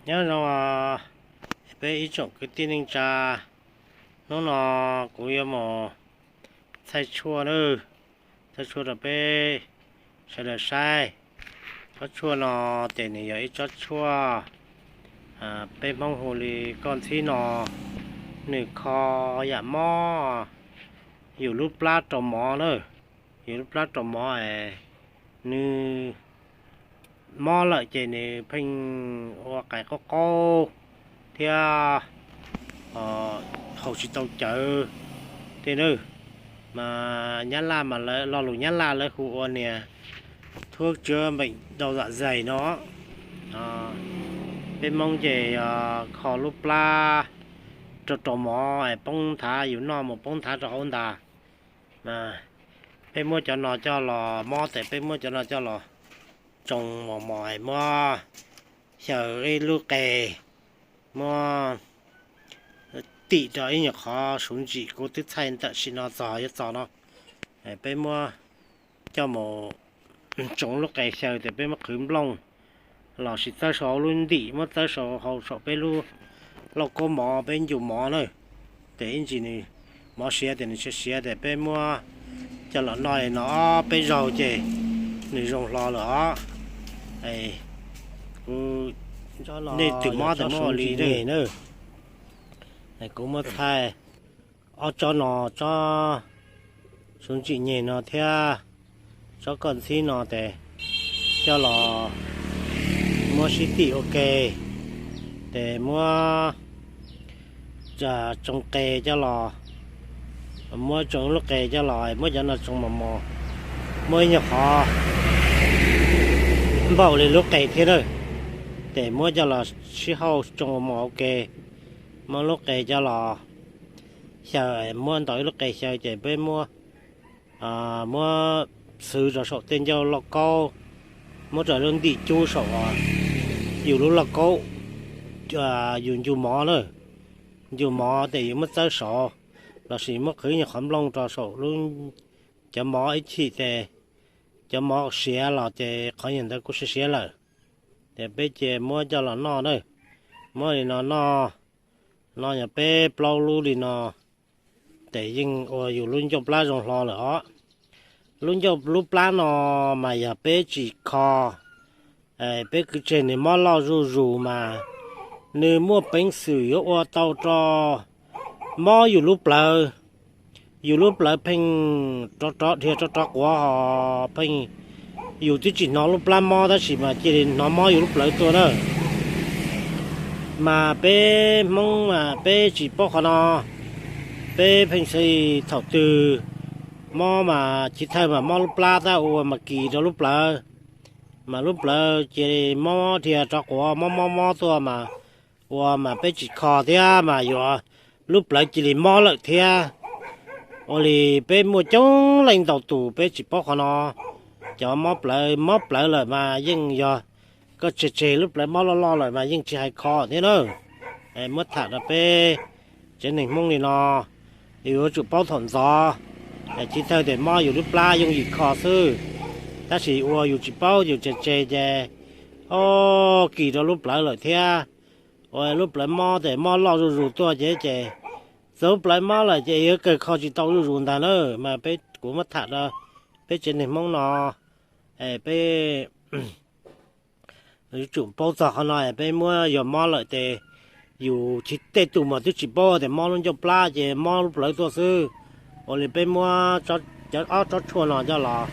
Nyob zoo peb ib tsoom kwv tij neej tsa, hnub no kuv yuav mus thaij tshuaj na, thaij tshuaj rau peb sawv daws saib. Tsob tshuaj no ces nws yog ib tsob tshuaj peb Hmoob hu li koj ntxhib no, nws kho yam mob yus lub plab rau mov na, yus lub plab rau mov es nws mob lawm ces nws pheej ua qais qaub qaub thiab haus tsis tau cawv tej na. Mas Nyab Laj mas lawv lo lus Nyab Laj lawv hu ua niag thuốc chữa bệnh đau dạ dày no. Peb Hmoob ces kho lub plab rau rau mov es poob nthav, yus noj mus poob nthav rau hauv ntag. Peb muab cov no coj los mob tes peb muab cov no coj los tsoo mos mos es muab xyaw ib lub qe, muab tim rau ib nyuag qhov suv ntsim, kuv twb thaij tam sim no txog yuav txog no. Peb muab coj mus tsoo lub qe xyaw tes peb muab qhwv nplooj los sis txawb saum hauv lub ntim, muab txawb saum hau saum peb lub lauj kaub mov, peb ncu mov na. Ces ib ntsis nws mov siav tes nws siav siav tes peb muab coj los noj no ob peb zaug ces nws zoo hlo lawm os. Kuv, nej twg mob tes muab ua li na. Kuv muab thaij ob tsob no, tsob suv ntsim nyeg no thiab tsob koj ntxhib no tes coj los muab sib tim ua ke, tes muab tsoo qe coj los, muab tsoo lub qe coj los, muab cov no tsoo mos mos, muab ib nyuag qhov npaum li lub qe thiab na, ces muab coj los sib hauj tsoo mos ua ke, muab lub qe coj los xyaw, muab ntaus ib lub qe xyaw ces peb muab, muab xwv rau saum tej ncauj lauj kaub, muab rau lub ntim cub saum yus lub lauj kaub, yus ncu mov na, ncu mov tes yus muab txawb saud lossis muab qhwv nyuag qhov nplooj rau saum lub, cov mov ib chim tes cov mov siav los ces qhov nyuag ntawd kuj siav siav lawm. Ces peb ces muab coj los noj na, muab li no noj, noj yog peb plaub lub li no, ces yeej ua yus lub ncauj plab zoo hlo lawm os. Lub ncauj lub plab no mas yog peb tsis kho, peb kwv tseg nws mob loj zuj zus mas nws muaj peev xwm yuav ua tau rau mob yus lub plawv. Yus lub plawv pheej rov rov dhia rov rov quav ho pheej, yus twb tsis hnov lub plab mob tab sis mas cia li hnov mob yus lub plawv tuaj na. Mas peb Hmoob mas peb tsis paub qhov no, peb pheej xav thaum twg mob mas chiv thawj mas mob lub plab tab ua mas kis rau lub plawv, mas lub plawv cia li mob dhia rov quav mob mob mob tuaj mas ua mas peb tsis kho thiab mas yuav lub plawv cia li mob lawm thiab. Ua li peb muaj coob leej ntau tus peb tsis paub qhov no. Cov mob plawv, mob plawv lawm mas yeej yog koj tseg tseg lub plawv mob loj loj lawm mas yeej tsis hais kho thiab na. Muab tham rau peb tsev neeg Hmoob li no, yuav tsum paub thaum ntxov, chiv thawj tias mob yus lub plab yooj yim kho xwb, tab sis ua yus tsis paub yus tseg tseg ces o kis rau lub plawv lawm thiab. Ua lub plawv mob ces mob loj zuj zus tuaj ces, ces txawm lub plawv mob lawm ces yuav kawg kho tsis tau zuj zus ntag na. Mas peb, kuv muab tham rau peb tsev neeg Hmoob no, peb yuav tsum paub txog qhov no, peb muab yog mob lawm ces yus tsis, tej tus mas twb tsis paub tias mob lub ncauj plab ces mob lub plawv tuaj xwb. Ua li peb muab ob tsob tshuaj no coj los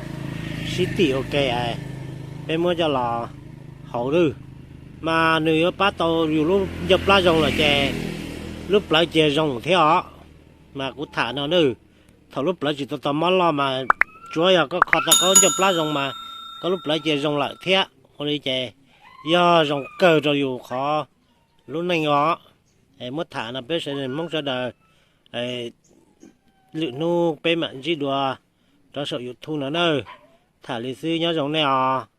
sib tim ua ke, peb muab coj los haus lawm, mas nws yuav pab tau yus lub ncauj plab zoo lawm ces lub plawv cia zoo thiab os. Mas kuv tham no na, thaum lub plawv tsis tau tau mob loj mas tsuav yog koj kho tau koj lub ncauj plab zoo mas koj lub plawv cia zoo lawm thiab. Ua li ces yog zoo kawg rau yus qhov lub neej os. Muab tham no peb sawv daws Hmoob sawv daws, lwm hnub peb mam ntsib dua rau saum YouTube no na. Tham li xwb, nyob zoo nej os.